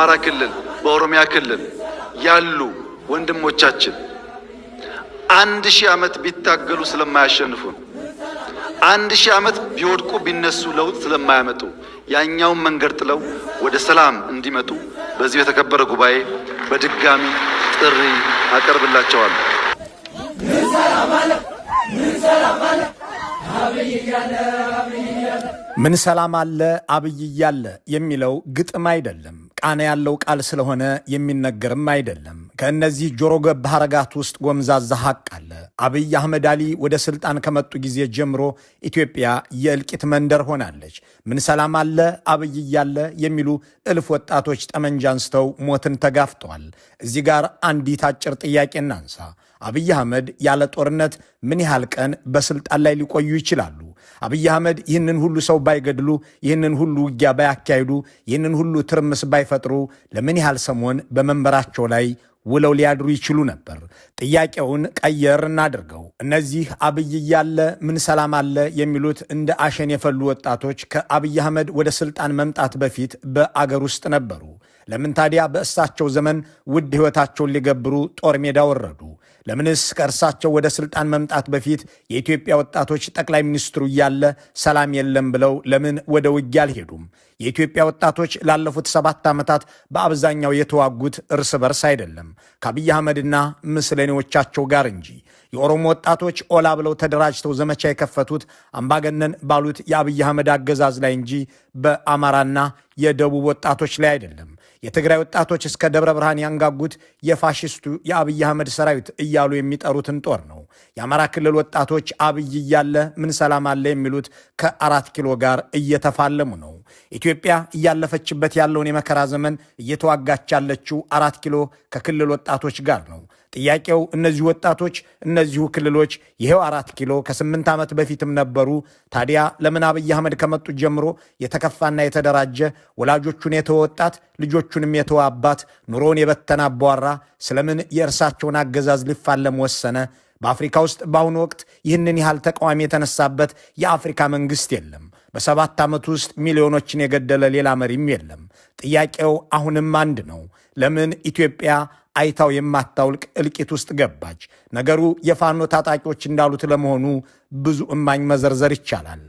በአማራ ክልል፣ በኦሮሚያ ክልል ያሉ ወንድሞቻችን 1000 ዓመት ቢታገሉ ስለማያሸንፉን፣ 1000 ዓመት ቢወድቁ ቢነሱ ለውጥ ስለማያመጡ ያኛውን መንገድ ጥለው ወደ ሰላም እንዲመጡ በዚህ የተከበረ ጉባኤ በድጋሚ ጥሪ አቀርብላቸዋለሁ። ምን ሰላም አለ አብይ እያለ የሚለው ግጥም አይደለም። ቃና ያለው ቃል ስለሆነ የሚነገርም አይደለም። ከእነዚህ ጆሮ ገብ ሐረጋት ውስጥ ጎምዛዛ ሐቅ አለ። አብይ አህመድ አሊ ወደ ስልጣን ከመጡ ጊዜ ጀምሮ ኢትዮጵያ የእልቂት መንደር ሆናለች። ምን ሰላም አለ አብይ እያለ የሚሉ እልፍ ወጣቶች ጠመንጃ አንስተው ሞትን ተጋፍጠዋል። እዚህ ጋር አንዲት አጭር ጥያቄ እናንሳ። አብይ አህመድ ያለ ጦርነት ምን ያህል ቀን በስልጣን ላይ ሊቆዩ ይችላሉ? አብይ አህመድ ይህንን ሁሉ ሰው ባይገድሉ፣ ይህንን ሁሉ ውጊያ ባያካሂዱ፣ ይህንን ሁሉ ትርምስ ባይፈጥሩ ለምን ያህል ሰሞን በመንበራቸው ላይ ውለው ሊያድሩ ይችሉ ነበር? ጥያቄውን ቀየር እናድርገው። እነዚህ አብይ እያለ ምን ሰላም አለ የሚሉት እንደ አሸን የፈሉ ወጣቶች ከአብይ አህመድ ወደ ስልጣን መምጣት በፊት በአገር ውስጥ ነበሩ። ለምን ታዲያ በእሳቸው ዘመን ውድ ሕይወታቸውን ሊገብሩ ጦር ሜዳ ወረዱ? ለምንስ ከእርሳቸው ወደ ስልጣን መምጣት በፊት የኢትዮጵያ ወጣቶች ጠቅላይ ሚኒስትሩ እያለ ሰላም የለም ብለው ለምን ወደ ውጊያ አልሄዱም? የኢትዮጵያ ወጣቶች ላለፉት 7 ዓመታት በአብዛኛው የተዋጉት እርስ በርስ አይደለም፣ ከአብይ አህመድና ምስለኔዎቻቸው ጋር እንጂ። የኦሮሞ ወጣቶች ኦላ ብለው ተደራጅተው ዘመቻ የከፈቱት አምባገነን ባሉት የአብይ አህመድ አገዛዝ ላይ እንጂ በአማራና የደቡብ ወጣቶች ላይ አይደለም። የትግራይ ወጣቶች እስከ ደብረ ብርሃን ያንጋጉት የፋሽስቱ የአብይ አህመድ ሰራዊት እያሉ የሚጠሩትን ጦር ነው። የአማራ ክልል ወጣቶች አብይ እያለ ምን ሰላም አለ የሚሉት ከ4 ኪሎ ጋር እየተፋለሙ ነው። ኢትዮጵያ እያለፈችበት ያለውን የመከራ ዘመን እየተዋጋች ያለችው 4 ኪሎ ከክልል ወጣቶች ጋር ነው። ጥያቄው እነዚህ ወጣቶች፣ እነዚሁ ክልሎች ይሄው 4 ኪሎ ከ8 ዓመት በፊትም ነበሩ። ታዲያ ለምን አብይ አህመድ ከመጡ ጀምሮ የተከፋና የተደራጀ ወላጆቹን የተወ ወጣት፣ ልጆቹንም የተወ አባት፣ ኑሮውን የበተነ አቧራ ስለምን የእርሳቸውን አገዛዝ ሊፋለም ወሰነ? በአፍሪካ ውስጥ በአሁኑ ወቅት ይህንን ያህል ተቃዋሚ የተነሳበት የአፍሪካ መንግስት የለም። በ7 ዓመት ውስጥ ሚሊዮኖችን የገደለ ሌላ መሪም የለም። ጥያቄው አሁንም አንድ ነው። ለምን ኢትዮጵያ አይታው የማታውልቅ እልቂት ውስጥ ገባች? ነገሩ የፋኖ ታጣቂዎች እንዳሉት ለመሆኑ ብዙ እማኝ መዘርዘር ይቻላል።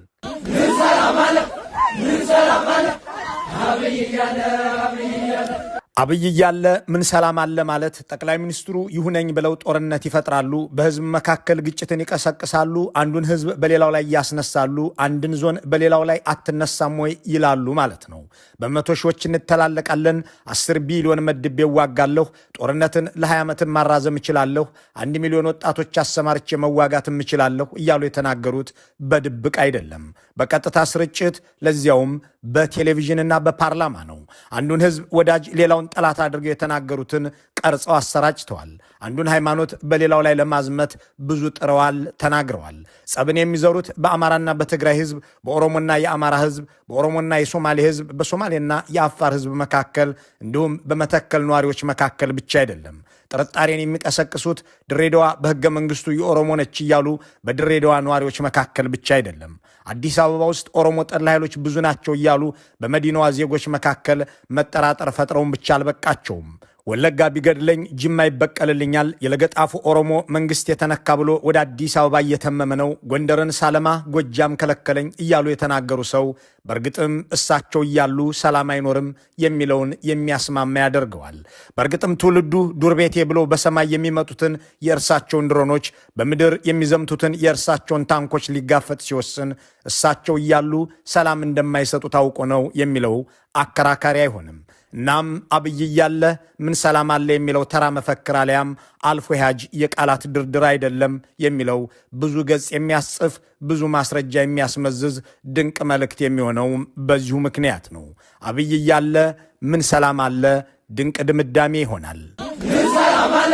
አብይ እያለ ምን ሰላም አለ ማለት ጠቅላይ ሚኒስትሩ ይሁነኝ ብለው ጦርነት ይፈጥራሉ፣ በህዝብ መካከል ግጭትን ይቀሰቅሳሉ፣ አንዱን ህዝብ በሌላው ላይ ያስነሳሉ፣ አንድን ዞን በሌላው ላይ አትነሳም ወይ ይላሉ ማለት ነው። በመቶ ሺዎች እንተላለቃለን፣ 10 ቢሊዮን መድቤ እዋጋለሁ፣ ጦርነትን ለ20 ዓመትም ማራዘም እችላለሁ፣ 1 ሚሊዮን ወጣቶች አሰማርቼ መዋጋትም እችላለሁ እያሉ የተናገሩት በድብቅ አይደለም፣ በቀጥታ ስርጭት፣ ለዚያውም በቴሌቪዥንና በፓርላማ ነው። አንዱን ህዝብ ወዳጅ ሌላውን ጠላት አድርገው የተናገሩትን ቀርጸው አሰራጭተዋል። አንዱን ሃይማኖት በሌላው ላይ ለማዝመት ብዙ ጥረዋል፣ ተናግረዋል። ጸብን የሚዘሩት በአማራና በትግራይ ህዝብ፣ በኦሮሞና የአማራ ህዝብ፣ በኦሮሞና የሶማሌ ህዝብ፣ በሶማሌና የአፋር ህዝብ መካከል እንዲሁም በመተከል ነዋሪዎች መካከል ብቻ አይደለም። ጥርጣሬን የሚቀሰቅሱት ድሬዳዋ በህገ መንግስቱ የኦሮሞ ነች እያሉ በድሬዳዋ ነዋሪዎች መካከል ብቻ አይደለም። አዲስ አበባ ውስጥ ኦሮሞ ጠል ኃይሎች ብዙ ናቸው እያሉ በመዲናዋ ዜጎች መካከል መጠራጠር ፈጥረውን ብቻ አልበቃቸውም። ወለጋ ቢገድለኝ ጅማ ይበቀልልኛል፣ የለገጣፉ ኦሮሞ መንግስት የተነካ ብሎ ወደ አዲስ አበባ እየተመመ ነው፣ ጎንደርን ሳለማ ጎጃም ከለከለኝ እያሉ የተናገሩ ሰው በእርግጥም እሳቸው እያሉ ሰላም አይኖርም የሚለውን የሚያስማማ ያደርገዋል። በእርግጥም ትውልዱ ዱር ቤቴ ብሎ በሰማይ የሚመጡትን የእርሳቸውን ድሮኖች፣ በምድር የሚዘምቱትን የእርሳቸውን ታንኮች ሊጋፈጥ ሲወስን እሳቸው እያሉ ሰላም እንደማይሰጡ ታውቆ ነው የሚለው አከራካሪ አይሆንም። እናም አብይ እያለ ምን ሰላም አለ የሚለው ተራ መፈክር አሊያም አልፎ ያጅ የቃላት ድርድር አይደለም የሚለው ብዙ ገጽ የሚያስጽፍ ብዙ ማስረጃ የሚያስመዝዝ ድንቅ መልእክት የሚሆነው በዚሁ ምክንያት ነው። አብይ እያለ ምን ሰላም አለ ድንቅ ድምዳሜ ይሆናል። ምን ሰላም አለ?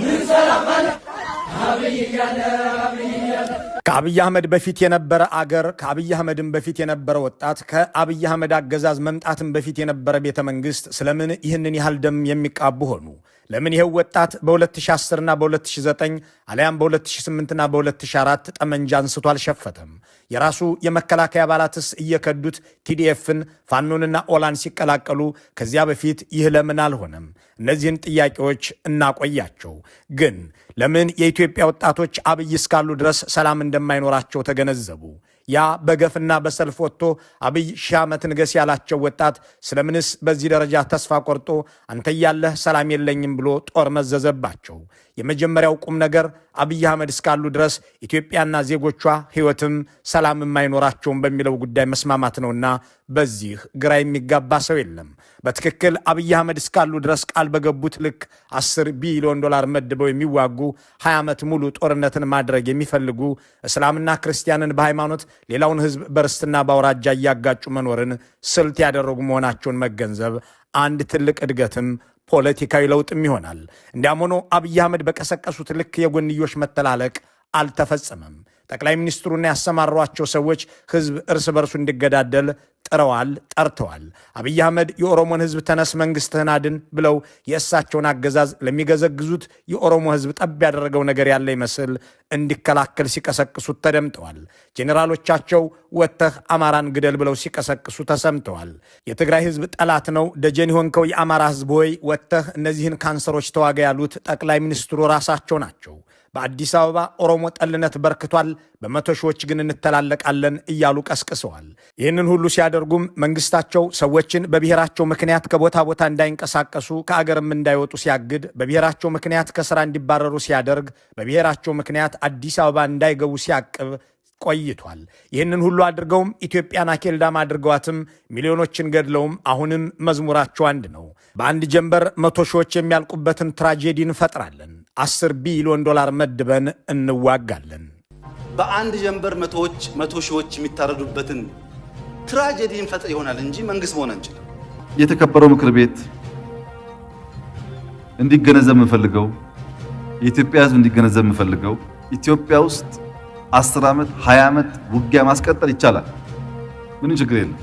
ምን ሰላም አለ? አብይ እያለ፣ አብይ እያለ። ከአብይ አህመድ በፊት የነበረ አገር፣ ከአብይ አህመድም በፊት የነበረ ወጣት፣ ከአብይ አህመድ አገዛዝ መምጣትም በፊት የነበረ ቤተ መንግስት ስለምን ይህንን ያህል ደም የሚቃቡ ሆኑ? ለምን ይኸው ወጣት በ2010 እና በ2009 አሊያም በ2008 እና በ2004 ጠመንጃ አንስቶ አልሸፈተም? የራሱ የመከላከያ አባላትስ እየከዱት ቲዲኤፍን፣ ፋኖንና ኦላን ሲቀላቀሉ ከዚያ በፊት ይህ ለምን አልሆነም? እነዚህን ጥያቄዎች እናቆያቸው። ግን ለምን የኢትዮጵያ ወጣቶች አብይ እስካሉ ድረስ ሰላም እንደማይኖራቸው ተገነዘቡ? ያ በገፍና በሰልፍ ወጥቶ አብይ 1000 ዓመት ንገስ ያላቸው ወጣት ስለምንስ በዚህ ደረጃ ተስፋ ቆርጦ አንተ እያለህ ሰላም የለኝም ብሎ ጦር መዘዘባቸው? የመጀመሪያው ቁም ነገር አብይ አህመድ እስካሉ ድረስ ኢትዮጵያና ዜጎቿ ሕይወትም ሰላምም አይኖራቸውም በሚለው ጉዳይ መስማማት ነውና በዚህ ግራ የሚጋባ ሰው የለም። በትክክል አብይ አህመድ እስካሉ ድረስ ቃል በገቡት ልክ $10 ቢሊዮን መድበው የሚዋጉ፣ 20 ዓመት ሙሉ ጦርነትን ማድረግ የሚፈልጉ፣ እስላምና ክርስቲያንን በሃይማኖት ሌላውን ሕዝብ በርስትና በአውራጃ እያጋጩ መኖርን ስልት ያደረጉ መሆናቸውን መገንዘብ አንድ ትልቅ እድገትም ፖለቲካዊ ለውጥም ይሆናል። እንዲያም ሆኖ አብይ አህመድ በቀሰቀሱት ልክ የጎንዮሽ መተላለቅ አልተፈጸመም። ጠቅላይ ሚኒስትሩና ያሰማሯቸው ሰዎች ህዝብ እርስ በርሱ እንዲገዳደል ጥረዋል፣ ጠርተዋል። አብይ አህመድ የኦሮሞን ህዝብ ተነስ መንግስትህን አድን ብለው የእሳቸውን አገዛዝ ለሚገዘግዙት የኦሮሞ ህዝብ ጠብ ያደረገው ነገር ያለ ይመስል እንዲከላከል ሲቀሰቅሱት ተደምጠዋል። ጄኔራሎቻቸው ወጥተህ አማራን ግደል ብለው ሲቀሰቅሱ ተሰምተዋል። የትግራይ ህዝብ ጠላት ነው፣ ደጀን የሆንከው የአማራ ህዝብ ሆይ ወጥተህ እነዚህን ካንሰሮች ተዋጋ ያሉት ጠቅላይ ሚኒስትሩ ራሳቸው ናቸው። በአዲስ አበባ ኦሮሞ ጠልነት በርክቷል፣ በመቶ ሺዎች ግን እንተላለቃለን እያሉ ቀስቅሰዋል። ይህንን ሁሉ ሲያደርጉም መንግስታቸው ሰዎችን በብሔራቸው ምክንያት ከቦታ ቦታ እንዳይንቀሳቀሱ፣ ከአገርም እንዳይወጡ ሲያግድ፣ በብሔራቸው ምክንያት ከስራ እንዲባረሩ ሲያደርግ፣ በብሔራቸው ምክንያት አዲስ አበባ እንዳይገቡ ሲያቅብ ቆይቷል። ይህንን ሁሉ አድርገውም ኢትዮጵያን አኬልዳም አድርገዋትም ሚሊዮኖችን ገድለውም አሁንም መዝሙራቸው አንድ ነው። በአንድ ጀንበር 100 ሺዎች የሚያልቁበትን tragedy እንፈጥራለን። $10 ቢሊዮን መድበን እንዋጋለን። በአንድ ጀንበር 100 ሺዎች የሚታረዱበትን tragedy እንፈጥር ይሆናል እንጂ መንግስት መሆን አንችልም። የተከበረው ምክር ቤት እንዲገነዘብ የምፈልገው፣ የኢትዮጵያ ሕዝብ እንዲገነዘብ የምፈልገው፣ ኢትዮጵያ ውስጥ 10 ዓመት፣ 20 ዓመት ውጊያ ማስቀጠል ይቻላል። ምንም ችግር የለም።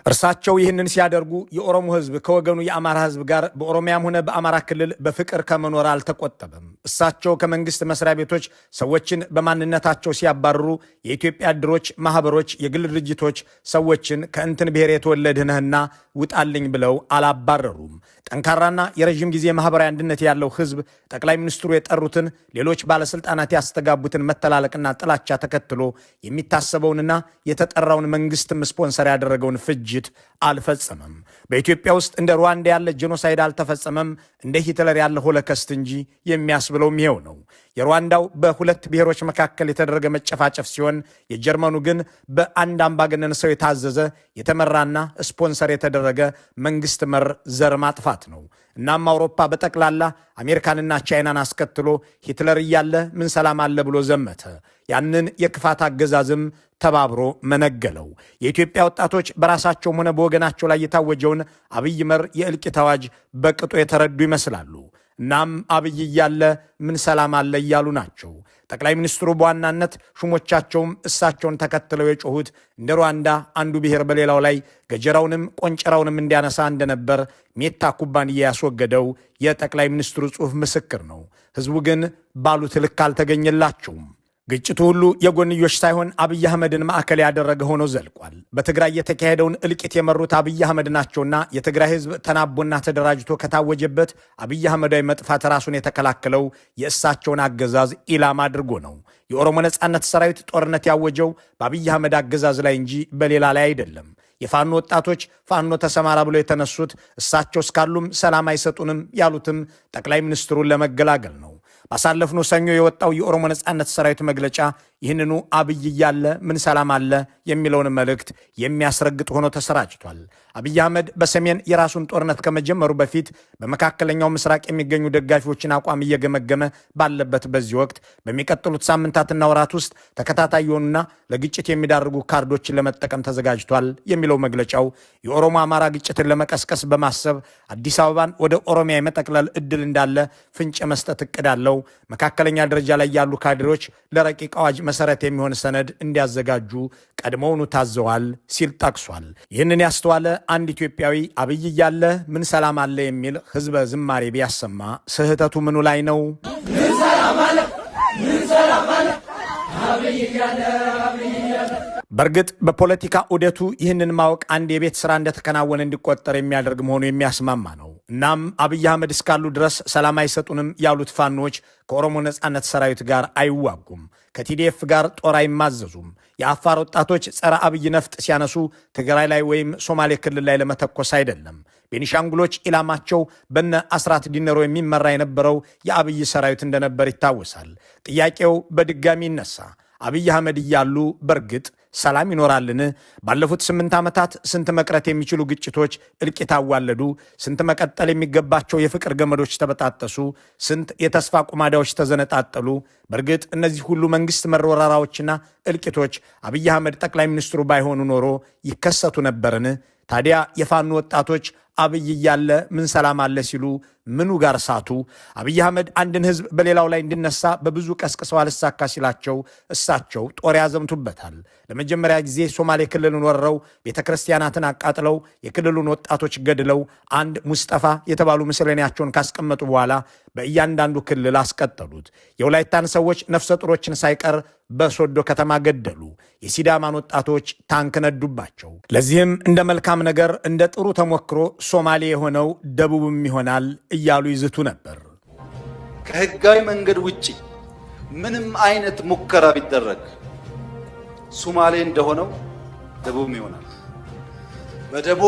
እርሳቸው ይህንን ሲያደርጉ የኦሮሞ ህዝብ ከወገኑ የአማራ ህዝብ ጋር በኦሮሚያም ሆነ በአማራ ክልል በፍቅር ከመኖር አልተቆጠበም። እሳቸው ከመንግስት መስሪያ ቤቶች ሰዎችን በማንነታቸው ሲያባርሩ የኢትዮጵያ እድሮች፣ ማህበሮች፣ የግል ድርጅቶች ሰዎችን ከእንትን ብሔር የተወለድህ ነህና ውጣልኝ ብለው አላባረሩም። ጠንካራና የረዥም ጊዜ ማህበራዊ አንድነት ያለው ህዝብ ጠቅላይ ሚኒስትሩ የጠሩትን፣ ሌሎች ባለስልጣናት ያስተጋቡትን መተላለቅና ጥላቻ ተከትሎ የሚታሰበውንና የተጠራውን መንግስትም ስፖንሰር ያደረገውን ፍጅት አልፈጸመም። በኢትዮጵያ ውስጥ እንደ ሩዋንዳ ያለ genocide አልተፈጸመም፣ እንደ ሂትለር ያለ ሆሎኮስት እንጂ የሚያስብለውም ይሄው ነው። የሩዋንዳው በሁለት ብሔሮች መካከል የተደረገ መጨፋጨፍ ሲሆን የጀርመኑ ግን በአንድ አምባገነን ሰው የታዘዘ፣ የተመራና ስፖንሰር የተደረገ መንግስት መር ዘር ማጥፋት ነው። እናም አውሮፓ በጠቅላላ አሜሪካንና ቻይናን አስከትሎ ሂትለር እያለ ምን ሰላም አለ ብሎ ዘመተ። ያንን የክፋት አገዛዝም ተባብሮ መነገለው። የኢትዮጵያ ወጣቶች በራሳቸውም ሆነ በወገናቸው ላይ የታወጀውን አብይ መር የእልቂት አዋጅ በቅጡ የተረዱ ይመስላሉ። እናም አብይ እያለ ምን ሰላም አለ እያሉ ናቸው። ጠቅላይ ሚኒስትሩ በዋናነት ሹሞቻቸውም እሳቸውን ተከትለው የጮሁት እንደ ሩዋንዳ አንዱ ብሔር በሌላው ላይ ገጀራውንም ቆንጨራውንም እንዲያነሳ እንደነበር ሜታ ኩባንያ ያስወገደው የጠቅላይ ሚኒስትሩ ጽሑፍ ምስክር ነው። ህዝቡ ግን ባሉት ልክ አልተገኘላቸውም። ግጭቱ ሁሉ የጎንዮሽ ሳይሆን አብይ አህመድን ማዕከል ያደረገ ሆኖ ዘልቋል። በትግራይ የተካሄደውን እልቂት የመሩት አብይ አህመድ ናቸውና የትግራይ ህዝብ ተናቦና ተደራጅቶ ከታወጀበት አብይ አህመዳዊ መጥፋት ራሱን የተከላከለው የእሳቸውን አገዛዝ ኢላማ አድርጎ ነው። የኦሮሞ ነጻነት ሰራዊት ጦርነት ያወጀው በአብይ አህመድ አገዛዝ ላይ እንጂ በሌላ ላይ አይደለም። የፋኖ ወጣቶች ፋኖ ተሰማራ ብለው የተነሱት እሳቸው እስካሉም ሰላም አይሰጡንም ያሉትም ጠቅላይ ሚኒስትሩን ለመገላገል ነው። ባሳለፍነው ሰኞ የወጣው የኦሮሞ ነጻነት ሰራዊት መግለጫ ይህንኑ አብይ እያለ ምን ሰላም አለ የሚለውን መልእክት የሚያስረግጥ ሆኖ ተሰራጭቷል። አብይ አህመድ በሰሜን የራሱን ጦርነት ከመጀመሩ በፊት በመካከለኛው ምስራቅ የሚገኙ ደጋፊዎችን አቋም እየገመገመ ባለበት በዚህ ወቅት በሚቀጥሉት ሳምንታትና ወራት ውስጥ ተከታታይ የሆኑና ለግጭት የሚዳርጉ ካርዶችን ለመጠቀም ተዘጋጅቷል የሚለው መግለጫው የኦሮሞ አማራ ግጭትን ለመቀስቀስ በማሰብ አዲስ አበባን ወደ ኦሮሚያ የመጠቅለል እድል እንዳለ ፍንጭ መስጠት እቅድ አለው። መካከለኛ ደረጃ ላይ ያሉ ካድሬዎች ለረቂቅ አዋጅ መሰረት የሚሆን ሰነድ እንዲያዘጋጁ ቀድሞውኑ ታዘዋል ሲል ጠቅሷል። ይህንን ያስተዋለ አንድ ኢትዮጵያዊ አብይ እያለ ምን ሰላም አለ የሚል ህዝበ ዝማሬ ቢያሰማ ስህተቱ ምኑ ላይ ነው? ምን ሰላም አለ? ምን ሰላም አለ? አብይ እያለ፣ አብይ እያለ። በእርግጥ በፖለቲካ ዑደቱ ይህንን ማወቅ አንድ የቤት ስራ እንደተከናወነ እንዲቆጠር የሚያደርግ መሆኑ የሚያስማማ ነው። እናም አብይ አህመድ እስካሉ ድረስ ሰላም አይሰጡንም ያሉት ፋኖች ከኦሮሞ ነጻነት ሰራዊት ጋር አይዋጉም፣ ከቲዲኤፍ ጋር ጦር አይማዘዙም። የአፋር ወጣቶች ጸረ አብይ ነፍጥ ሲያነሱ ትግራይ ላይ ወይም ሶማሌ ክልል ላይ ለመተኮስ አይደለም። ቤኒሻንጉሎች ኢላማቸው በነ አስራት ዲነሮ የሚመራ የነበረው የአብይ ሰራዊት እንደነበር ይታወሳል። ጥያቄው በድጋሚ ይነሳ። አብይ አህመድ እያሉ በእርግጥ ሰላም ይኖራልን? ባለፉት 8 ዓመታት ስንት መቅረት የሚችሉ ግጭቶች እልቂት አዋለዱ? ስንት መቀጠል የሚገባቸው የፍቅር ገመዶች ተበጣጠሱ? ስንት የተስፋ ቁማዳዎች ተዘነጣጠሉ? በእርግጥ እነዚህ ሁሉ መንግስት መወራራዎችና እልቂቶች አብይ አህመድ ጠቅላይ ሚኒስትሩ ባይሆኑ ኖሮ ይከሰቱ ነበርን? ታዲያ የፋኖ ወጣቶች አብይ እያለ ምን ሰላም አለ ሲሉ ምኑ ጋር ሳቱ? አብይ አህመድ አንድን ህዝብ በሌላው ላይ እንዲነሳ በብዙ ቀስቅሰው አልሳካ ሲላቸው እሳቸው ጦር ያዘምቱበታል። ለመጀመሪያ ጊዜ ሶማሌ ክልልን ወረው ቤተክርስቲያናትን አቃጥለው የክልሉን ወጣቶች ገድለው አንድ ሙስጠፋ የተባሉ ምስለኔያቸውን ካስቀመጡ በኋላ በእያንዳንዱ ክልል አስቀጠሉት። የወላይታን ሰዎች ነፍሰ ጡሮችን ሳይቀር በሶዶ ከተማ ገደሉ። የሲዳማን ወጣቶች ታንክ ነዱባቸው። ለዚህም እንደ መልካም ነገር እንደ ጥሩ ተሞክሮ ሶማሌ የሆነው ደቡብም ይሆናል እያሉ ይዝቱ ነበር። ከህጋዊ መንገድ ውጪ ምንም አይነት ሙከራ ቢደረግ ሶማሌ እንደሆነው ደቡብም ይሆናል። በደቦ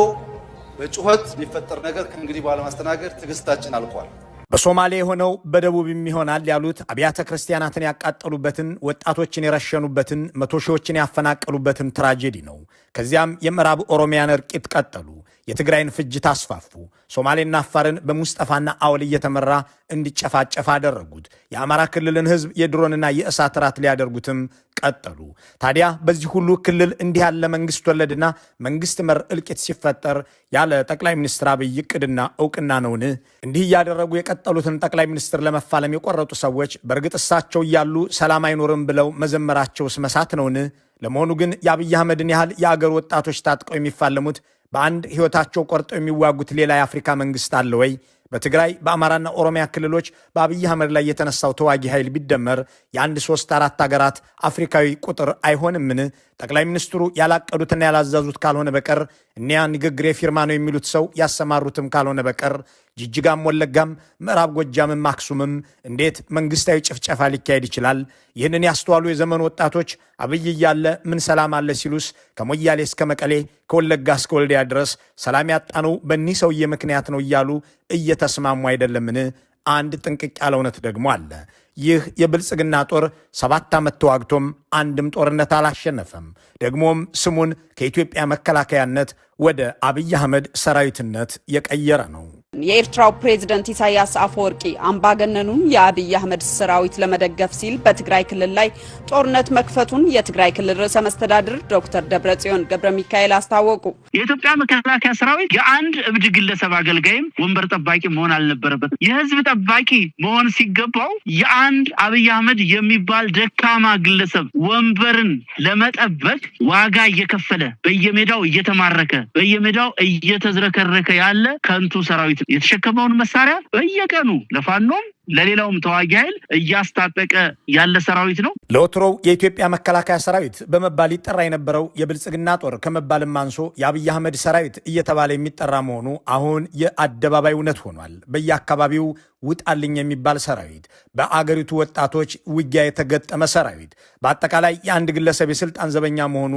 በጩኸት የሚፈጠር ነገር ከእንግዲህ በኋላ ማስተናገድ ትዕግስታችን አልቋል። በሶማሌ የሆነው በደቡብም ይሆናል ያሉት አብያተ ክርስቲያናትን ያቃጠሉበትን፣ ወጣቶችን የረሸኑበትን፣ መቶ ሺዎችን ያፈናቀሉበትን tragedy ነው። ከዚያም የምዕራብ ኦሮሚያን እርቂት ቀጠሉ። የትግራይን ፍጅት አስፋፉ። ሶማሌና አፋርን በሙስጠፋና አወል እየተመራ እንዲጨፋጨፍ አደረጉት። የአማራ ክልልን ህዝብ የድሮንና የእሳት ራት ሊያደርጉትም ቀጠሉ። ታዲያ በዚህ ሁሉ ክልል እንዲህ ያለ መንግስት ወለድና መንግስት መር እልቂት ሲፈጠር ያለ ጠቅላይ ሚኒስትር አብይ እቅድና እውቅና ነውን? እንዲህ እያደረጉ የቀጠሉትን ጠቅላይ ሚኒስትር ለመፋለም የቆረጡ ሰዎች በእርግጥ እሳቸው እያሉ ሰላም አይኖርም ብለው መዘመራቸውስ መሳት ነውን? ለመሆኑ ግን የአብይ አህመድን ያህል የአገር ወጣቶች ታጥቀው የሚፋለሙት በአንድ ህይወታቸው ቆርጠው የሚዋጉት ሌላ የአፍሪካ መንግስት አለ ወይ? በትግራይ በአማራና ኦሮሚያ ክልሎች በአብይ አህመድ ላይ የተነሳው ተዋጊ ኃይል ቢደመር የአንድ 3 4 ሀገራት አፍሪካዊ ቁጥር አይሆንምን? ጠቅላይ ሚኒስትሩ ያላቀዱትና ያላዘዙት ካልሆነ በቀር እኒያ ንግግር የፊርማ ነው የሚሉት ሰው ያሰማሩትም ካልሆነ በቀር ጅጅጋም ወለጋም ምዕራብ ጎጃምም አክሱምም እንዴት መንግስታዊ ጭፍጨፋ ሊካሄድ ይችላል? ይህንን ያስተዋሉ የዘመኑ ወጣቶች አብይ እያለ ምን ሰላም አለ ሲሉስ ከሞያሌ እስከ መቀሌ ከወለጋ እስከ ወልዲያ ድረስ ሰላም ያጣነው በእኒህ ሰውዬ ምክንያት ነው እያሉ እየተስማሙ አይደለምን? አንድ ጥንቅቅ ያለ እውነት ደግሞ አለ። ይህ የብልጽግና ጦር 7 ዓመት ተዋግቶም አንድም ጦርነት አላሸነፈም። ደግሞም ስሙን ከኢትዮጵያ መከላከያነት ወደ አብይ አህመድ ሰራዊትነት የቀየረ ነው። የኤርትራው ፕሬዝዳንት ኢሳያስ አፈወርቂ አምባገነኑን የአብይ አህመድ ሰራዊት ለመደገፍ ሲል በትግራይ ክልል ላይ ጦርነት መክፈቱን የትግራይ ክልል ርዕሰ መስተዳድር ዶክተር ደብረጽዮን ገብረ ሚካኤል አስታወቁ። የኢትዮጵያ መከላከያ ሰራዊት የአንድ እብድ ግለሰብ አገልጋይም ወንበር ጠባቂ መሆን አልነበረበትም። የህዝብ ጠባቂ መሆን ሲገባው የአንድ አብይ አህመድ የሚባል ደካማ ግለሰብ ወንበርን ለመጠበቅ ዋጋ እየከፈለ በየሜዳው እየተማረከ በየሜዳው እየተዝረከረከ ያለ ከንቱ ሰራዊት የተሸከመውን መሳሪያ በየቀኑ ለፋኖም ለሌላውም ተዋጊ ኃይል እያስታጠቀ ያለ ሰራዊት ነው። ለወትሮው የኢትዮጵያ መከላከያ ሰራዊት በመባል ይጠራ የነበረው የብልጽግና ጦር ከመባልም አንሶ የአብይ አህመድ ሰራዊት እየተባለ የሚጠራ መሆኑ አሁን የአደባባይ እውነት ሆኗል። በየአካባቢው ውጣልኝ የሚባል ሰራዊት፣ በአገሪቱ ወጣቶች ውጊያ የተገጠመ ሰራዊት፣ በአጠቃላይ የአንድ ግለሰብ የስልጣን ዘበኛ መሆኑ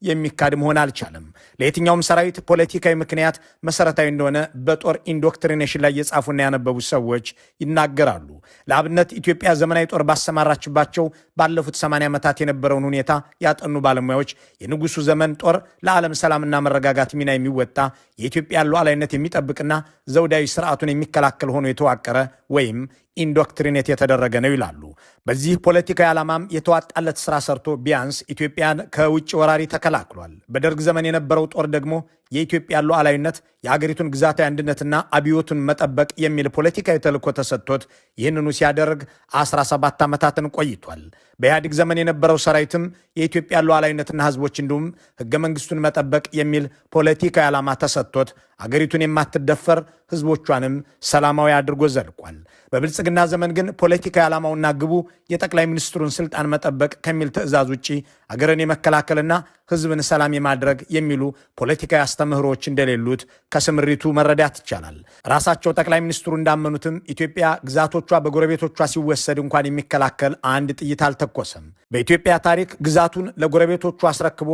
የሚካድ መሆን አልቻለም። ለየትኛውም ሰራዊት ፖለቲካዊ ምክንያት መሰረታዊ እንደሆነ በጦር indoctrination ላይ የጻፉና ያነበቡ ሰዎች ይናገራሉ። ይናገራሉ። ለአብነት ኢትዮጵያ ዘመናዊ ጦር ባሰማራችባቸው ባለፉት 80 ዓመታት የነበረውን ሁኔታ ያጠኑ ባለሙያዎች የንጉሱ ዘመን ጦር ለዓለም ሰላምና መረጋጋት ሚና የሚወጣ፣ የኢትዮጵያን ሉዓላዊነት የሚጠብቅና ዘውዳዊ ስርዓቱን የሚከላከል ሆኖ የተዋቀረ ወይም indoctrinate የተደረገ ነው ይላሉ። በዚህ ፖለቲካዊ ዓላማም የተዋጣለት ስራ ሰርቶ ቢያንስ ኢትዮጵያን ከውጭ ወራሪ ተከላክሏል። በደርግ ዘመን የነበረው ጦር ደግሞ የኢትዮጵያን ሉዓላዊነት፣ የአገሪቱን ግዛታዊ አንድነትና አብዮቱን መጠበቅ የሚል ፖለቲካዊ ተልዕኮ ተሰጥቶት ይህንኑ ሲያደርግ 17 ዓመታትን ቆይቷል። በኢህአዴግ ዘመን የነበረው ሰራዊትም የኢትዮጵያን ሉዓላዊነትና ህዝቦች እንዲሁም ህገ መንግስቱን መጠበቅ የሚል ፖለቲካዊ ዓላማ ተሰጥቶት አገሪቱን የማትደፈር፣ ህዝቦቿንም ሰላማዊ አድርጎ ዘልቋል። በብልጽግና ዘመን ግን ፖለቲካዊ ዓላማውና ግቡ የጠቅላይ ሚኒስትሩን ስልጣን መጠበቅ ከሚል ትዕዛዝ ውጪ አገርን የመከላከልና ህዝብን ሰላም የማድረግ የሚሉ ፖለቲካዊ አስተምህሮዎች እንደሌሉት ከስምሪቱ መረዳት ይቻላል። ራሳቸው ጠቅላይ ሚኒስትሩ እንዳመኑትም ኢትዮጵያ ግዛቶቿ በጎረቤቶቿ ሲወሰድ እንኳን የሚከላከል አንድ ጥይት አልተኮሰም። በኢትዮጵያ ታሪክ ግዛቱን ለጎረቤቶቹ አስረክቦ